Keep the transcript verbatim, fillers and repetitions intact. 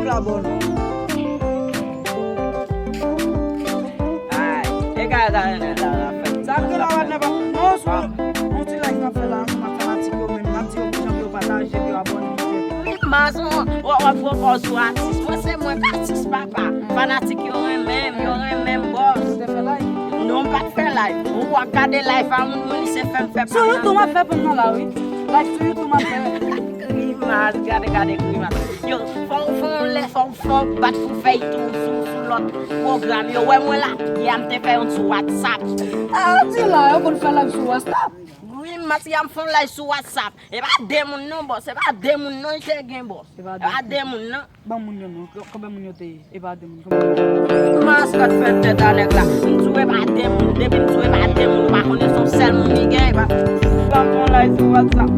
Abòne. Ay, e gade sa Renel la, la fè. Sa m gen la wè nèg ap non sou yon ti live m ap fè la, m ap fanatik yo menm, m ap di yo pou jan pou yo pataje, pou yo abòne. Grimas, w ap pran pòz sou atis. Mwen se mwen k atis, papa. Fanatik yo renmen m, yo renmen m, bòs. Ou te fè live? Non, m pa t fè live. Ou ap gade live a moun, moun li se fè m fè. Sou YouTube m ap fè pou m nan la, wi. Live sou YouTube m ap fè. Grimas, gade, gade grimas. Yo, fò, fò w lè, fò, fò w bat pou fèy tou sou, sou lòt pwogram. Yo wè mwen la, yè a m te fè youn sou WhatsApp. Ah, di la, yo konn fè live sou WhatsApp. Grimas, yè a m fè yon live sou WhatsApp. E pa de moun non, bòs. E pa de moun non, te gen, bòs. E pa de moun non. Ban moun yo non. Konbyen moun yo te ye? E pa de moun. Konbyen moun? Grimas, gad fè tèt a nèg la. M di w e pa de moun. Depi m di w e pa de moun, ou pa konnen se yon sèl moun li gen. E pa. Ban m yon live sou WhatsApp.